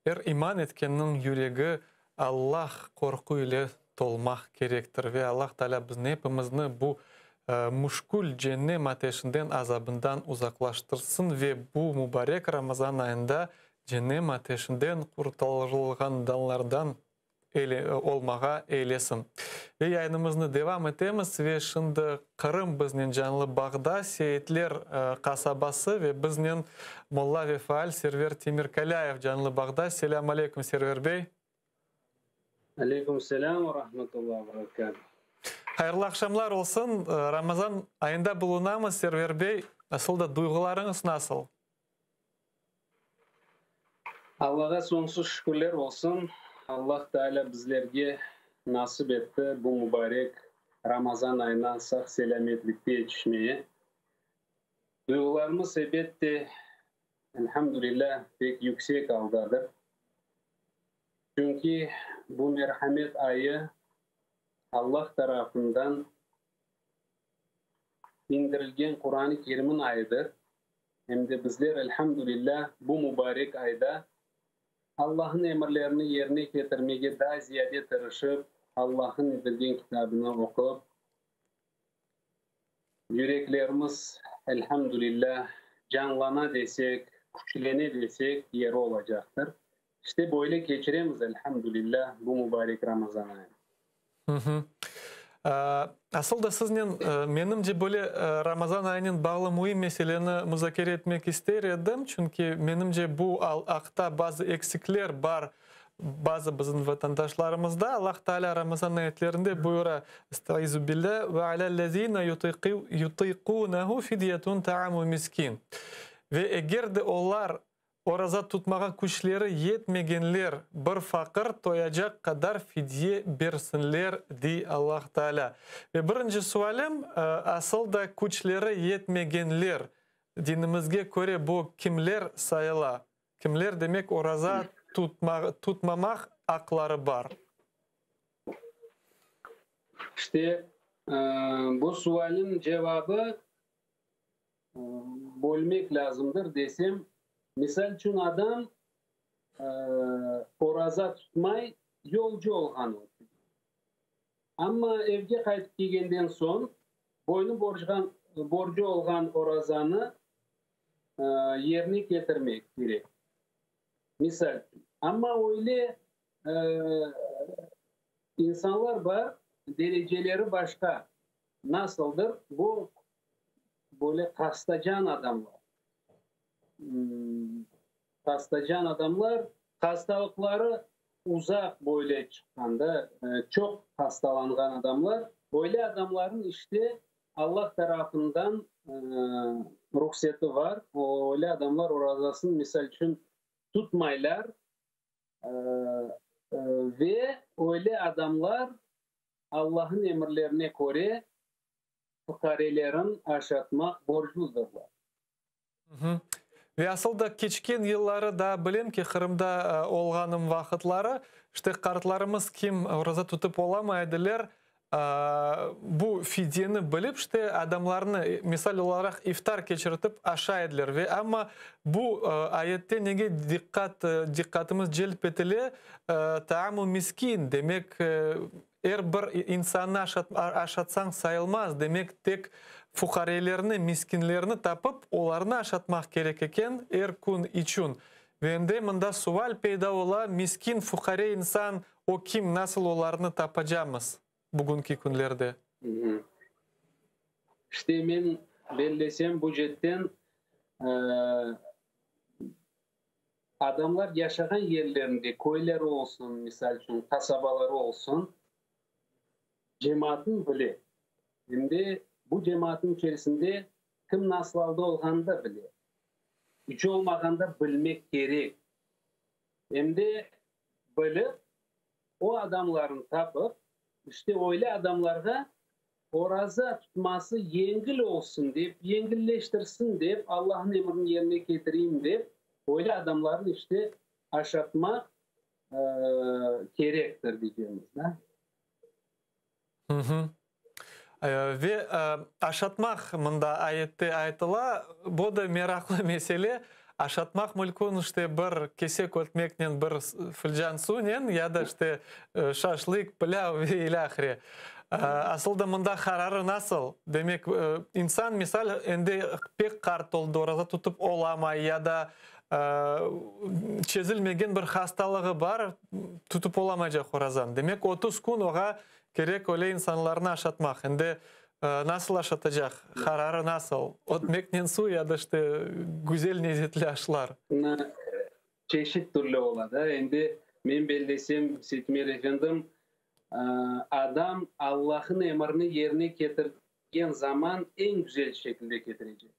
er iman etkenniñ yüregi Allah qorqu ile tolmaq kerektir ve Allah Taalâ bizni epimizni bu müşkül Cehennem ateşinden azabından uzaqlaştırsın ve bu mubarek Ramazan ayında Cehennem ateşinden qurtarılğanlardan olmağa eylesin. Ve yayınımıznı devam etemiz ve şimdi Qırım biznen canlı bağda, Seyitler qasabası ve biznen molla ve faal Server Temirkalâyev canlı bağda. Selâm aleyküm, Server bey. Aleyküm selâm ve rahmetullah ve berekâtuh. Hayırlı aqşamlar olsun. Ramazan ayında bulunamız, Server bey. Asıl da duyğularıñız nasıl? Allağa soñsuz şükürler olsun, Allah Taalâ bizlerge nasip etti bu mubarek Ramazan ayına sağ-selâmetlikte yetişmeye. Duyğularımız, ebette, elhamdülillâ, pek yüksek aldadır. Çünki bu merhamet ayı Allah tarafından indirilgen Quran-ı Kerimniñ ayıdır. Em de bizler, elhamdülillâ, bu mubarek ayda Allahnıñ emirlerini yerine ketirmege daa ziyade tırışıp, Allahnıñ indirgen kitabını oqup, yüreklerimiz, elhamdülillâ, canlana desek, küçlene desek, yeri olacaqtır. İşte, böyle keçiremiz, elhamdülillâ, bu mubarek Ramazan ayını. Asıl da siznen, menimce, böyle Ramazan ayınen bağlı müim meseleni muzakere etmek ister edim, çünki, menimce, bu aqta bazı eksikler bar bazı bizim vatandaşlarımızda. Allah Teala Ramazan ayetlerinde buyura, Estaizu billâ, Ve alâ-llezîne yutîqûnehu fidyetun ta'amu miskîn. Ve eger de olar Oraza tutmağa küçleri yetmegenler bir faqır toyacaq qadar fidye bersinler, dey Allah Taalâ. Ve birinci sualim, asıl da küçleri yetmegenler, dinimizge köre bu kimler sayıla? Kimler, demek, oraza tutmamaq aqları bar? İşte, bu sualniñ cevabı bölmek lâzımdır desem, misal içün, adam oraza tutmay, yolcu olğanı içün. Amma evge qaytıp kelgenden soñ, boynu borcğan, borcu olğan orazanı yerine ketirmek kerek. Misal içün. Amma öyle insanlar bar, dereceleri başqa. Nasıldır? Bu, böyle hastacan adamlar. Hastacan adamlar, hastalıqları uzaq böyle çıqqanda, çoq hastalanğan adamlar, böyle adamlarnıñ işte Allah tarafından ruhseti bar, öyle adamlar orazasını, misal içün, tutmaylar ve öyle adamlar Allahnıñ emirlerine köre fuqarelerin aşatmaq borcludırlar. Ve asıl da keçken yılları daa bilem ki, Qırımda olğanım vaqıtları, işte qartlarımız kim oraza tutıp olamay ediler, bu fidyeni bilip, işte adamlarnı, misal olaraq, iftar keçirtip aşay ediler. Ve amma bu ayette nege diqqat, diqqatımız celp etile, taamu miskin, demek, er bir insannı aşatsañ sayılmaz, demek, tek fuqarelerni, miskinlerni tapıp, olarnı aşatmaq kerek eken er kün içün. Ve endi mında sual peyda ola, miskin, fuqare insan, o kim, nasıl olarnı tapacamız bugünki künlerde? İşte, men bellesem, bu cetten adamlar yaşağan yerlerinde, köyleri olsun, misal içün, qasabaları olsun, cemaatın bile. Em de bu cemaatnıñ içerisinde kim nasıl alda olğanını da bile. İç olmağanda bilmek kerek. Em de bilip, o adamlarnı tapıp, işte öyle adamlarğa oraza tutması yengil olsun dep, yengilleştirsin dep, Allahnıñ emrini yerine ketireyim dep, öyle adamlarnı işte aşatmaq kerektir diycemiz, da. Ve aşatmaq mında ayette aytıla, bu da meraqlı mesele, aşatmaq mülkün işte bir kesek ötmeknen, bir filcan suvnen ya da işte şaşlık, pilâv ve ilâhre. Asıl da mında qararı nasıl? Demek, insan, misal, endi pek qart oldı, oraza tutıp olamay ya da çezilmegen bir hastalığı bar, tutıp olamaycaq orazanı. Demek, 30 kün oğa kerek öyle insanlarnı aşatmaq. Endi nasıl aşatacaq? Qararı nasıl? Ötmeknen suv ya da işte güzel lezetli aşlar? Çeşit türlü ola da. Endi men bellesem, Seytümer efendim, adam Allah'ın emrini yerine ketirgen zaman eñ güzel şekilde ketirecek.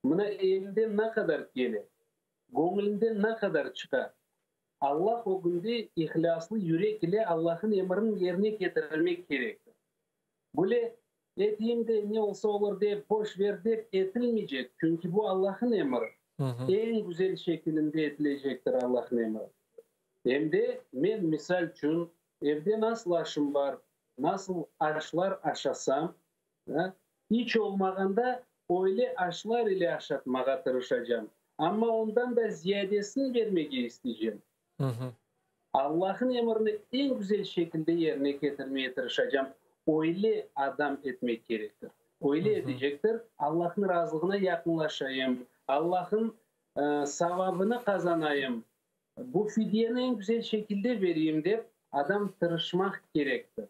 Mına elinden ne qadar kele, göñülinden ne qadar çıqa, Allah ögünde ihlâslı yürek ile Allah'ın emrini yerine ketirmek kerektir. Böyle eteyim de ne olsa olur dep, boş ver dep etilmeycek, çünki bu Allah'ın emri. Eñ güzel şekilinde etilecektir Allah'ın emri. Em de men, misal içün, evde nasıl aşım bar, nasıl aşlar aşasam, İç olmağanda öyle aşlar ile aşatmağa tırışacam, amma ondan da ziyadesini bermege isteycem. Allah'ın emrini eñ güzel şekilde yerine ketirmeye tırışacam. Öyle adam etmek kerektir. Öyle edecektir, Allah'ın razılığına yaqınlaşayım, Allah'ın savabını qazanayım, bu fidyeni eñ güzel şekilde bereyim dep adam tırışmaq kerektir.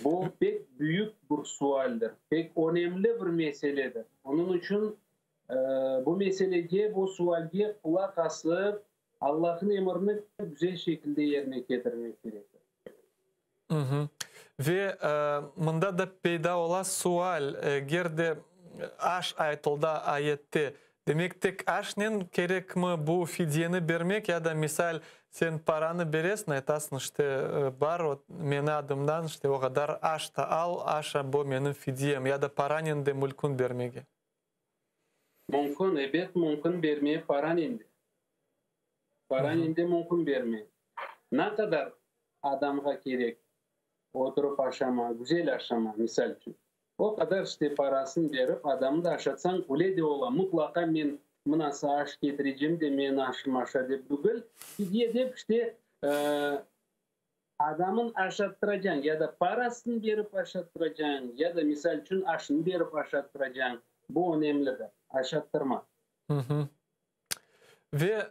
Bu pek büyük bir sualdir, pek önemli bir meseledir. Onıñ içün bu meselege, bu sualge qulaq asıp, Allah'ın emrini güzel şekilde yerine ketirmek kerektir. Ve mında da peyda ola sual, eger de aş aytılda ayette, demek tek aşnen kerekmi bu fidyeni bermek ya da misal sen paranı beresiñ, aytasıñ, işte bar meni adımdan işte o qadar aş da al, aşa bu menim fidyem ya da paranen de mülkün bermege. Mümkün, ebet mümkün bermeye paranen de. Paranen de mümkün bermeye. Ne qadar adamğa kerek? Oturıp aşama, güzel aşama, misal içün. O qadar işte parasını berip adamnı da aşatsañ, öyle de ola. Mutlaqa men mınası aş ketirecem de men aşım aşa dep tügül. Fidye dep işte adamın aşattıracañ ya da parasını berip aşattıracañ, ya da misal içün aşını berip aşattıracañ. Bu önemlidir, aşattırmaq. Ve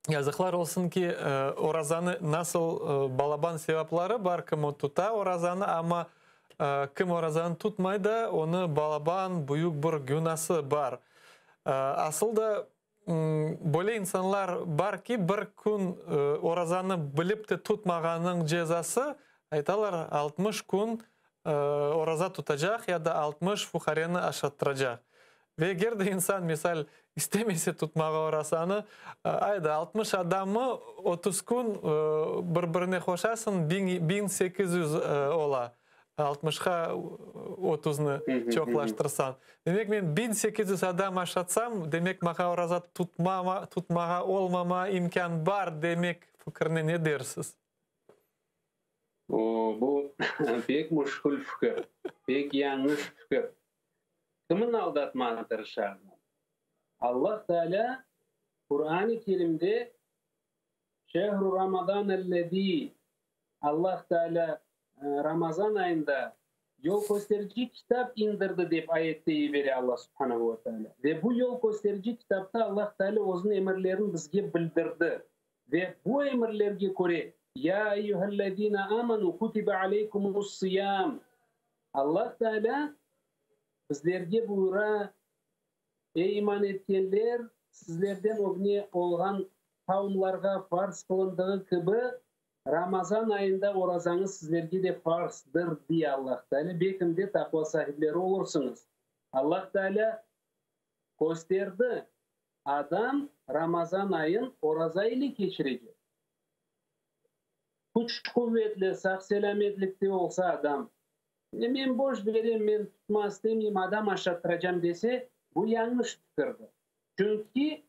Yazıqlar olsun ki, orazanı nasıl balaban sevapları bar, kim o tuta orazanı, amma kim orazanı tutmay da, onı balaban, büyük bir günası bar. Asıl da, böyle insanlar bar ki, bir kün orazanı bilip te tutmağanıñ cezası, aytalar, 60 kün oraza tutacaq ya da 60 fuqareni aşattıracaq. Ve eger de insan, misal, istemese tutmağa orasanı, ayda, 60 adamı 30 kün bir-birine qoşasıñ, 1800 ola, altmışqa otuznı çoqlaştırsañ. Demek, men 1800 adam aşatsam, demek, maña oraza tutmama, tutmağa olmama imkân bar, demek fikirine ne dersiz? O, bu pek müşkül fikir, pek yañlış fikir. Kimin aldatmağa tırışa? Allah Teala Quran-ı Kerimde Şehru Ramazan ellezî Allah Teala Ramazan ayında yol kösterici kitap indirdi dep ayette yibere Allah Subhanehu ve Teala. Ve bu yol kösterici kitapta Allah Teala özüniñ emirlerini bizge bildirdi. Ve bu emirlerge köre, Ya eyyühellezîne âmenû kutibe aleykumus-sıyâm, Allah Teala bizlerge buyura, Ey iman etkenler, sizlerden ögne olğan qavmlarğa farz qılındığı kibi, Ramazan ayında orazañız sizlerge de farzdır, dey Allah Teala, belkim de taqva sahipleri olursıñız. Allah Teala kösterdi, Adam Ramazan ayın oraza ile keçirecek. Küç-quvetli, sağ-selâmetlikte olsa adam, E, men boş berem, men tutma istemeyim, adam aşattıracam dese, bu yañlış fikirdir. Çünki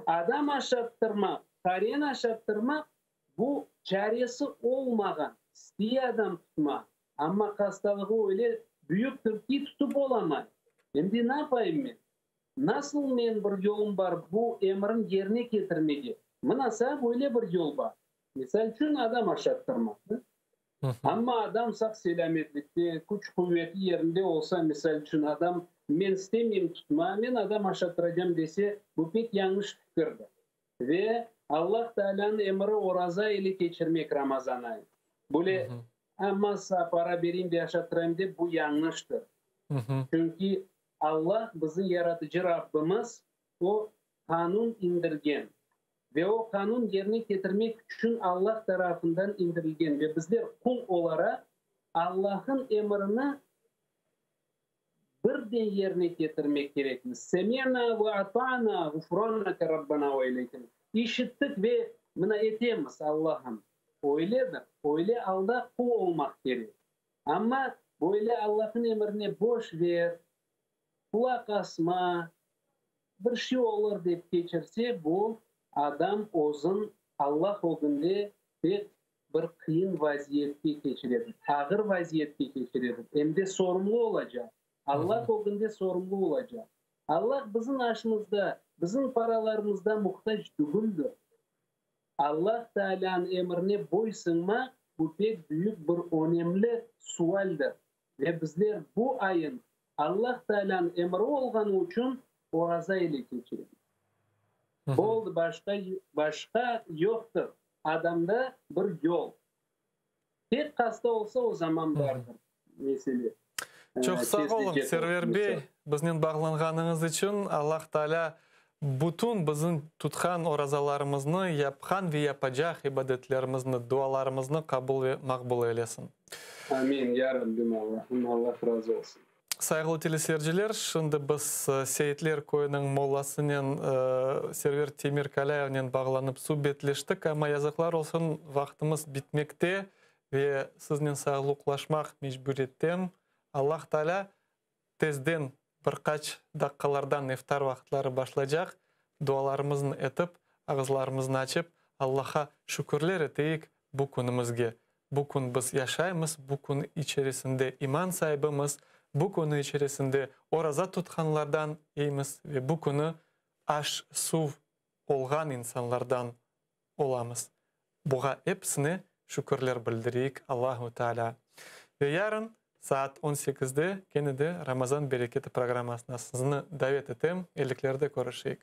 adam aşattırmaq, qaren aşattırmaq, bu çaresi olmağan, istey adam tutma, amma hastalığı öyle büyüktir ki, tutıp olamay. Endi napayım men? Nasıl men bir yolum bar bu emrin yerine ketirmege? Mınasa böyle bir yol bar. Misal içün, adam aşattırmaq. Amma adam sağ-selâmetlikte, küç-quveti yerinde olsa, misal içün, adam men istemeyim tutma, men adam aşattıracam dese, bu pek yañlış fikirdir. Ve Allah Taalânıñ emri oraza ile keçirmek Ramazan ayı. Böyle amma sa para bereyim de aşattırayım dep, bu yañlıştır. Çünki Allah, bizim Yaratıcı Rabbimiz, O, qanun indirgen ve o qanun yerine ketirmek içün Allah tarafından indirilgen ve bizler qul olaraq Allah'ın emrini birden yerine ketirmek kerekmiz. Semi'na ve ata'na, gufraneke Rabbena ve ileykel. İşittik ve mına etemiz, Allahım. Öyledir, öyle alda qul olmaq kerek. Amma böyle Allah'ın emrine boş ver, qulaq asma, bir şey olur dep keçirse, bu adam özün Allah ögünde pek bir qıyın vaziyetke keçiredir, ağır vaziyetke keçiredir, em de sorumlu olacaq, Allah ögünde sorumlu olacaq. Allah bizim aşımızda, bizim paralarımızda muhtac tügüldir. Allah Taalânıñ emrine boysunmaq, bu pek büyük bir önemli sualdir. Ve bizler bu ayın Allah Taalânıñ emri olğanı içün oraza ile keçiremiz. Boldı, başqa, başqa yoqtır adamda bir yol. Pek hasta olsa, o zaman bardır mesele. Çoq sağ oluñ, Server bey, biznen bağlanğanıñız içün. Allah Taalâ bütün bizim tutqan orazalarımıznı, yapqan ve yapacaq ibadetlerimizni, dualarımıznı qabul ve maqbul eylesin. Amin, ya Rabbim Allahım, Allah razı olsun. Sayğılı teleseyirciler, şimdi biz Seyitler köyüniñ mollasınen Server Temirkalâyevnen bağlanıp subetleştik, amma yazıqlar olsun, vaqtımız bitmekte ve siznen sağlıqlaşmaq mecburiyetteyim. Allah Taalâ tezden, bir qaç daqqalardan iftar vaqıtları başlaycaq, dualarımıznı etip, ağızlarımıznı açıp, Allahqa şükürler eteyik bu künümizge. Bu kün biz yaşaymız, bu kün içerisinde iman saibimiz, bu künü içerisinde oraza tutqanlardan eymiz ve bu künü aş-suv olğan insanlardan olamız. Buğa episine şükürler bildireyik Allahu Teala. Ve yarın saat on sekizde kene de Ramazan bereketi programmasına sizni davet etem, elliklerde körüşeyik.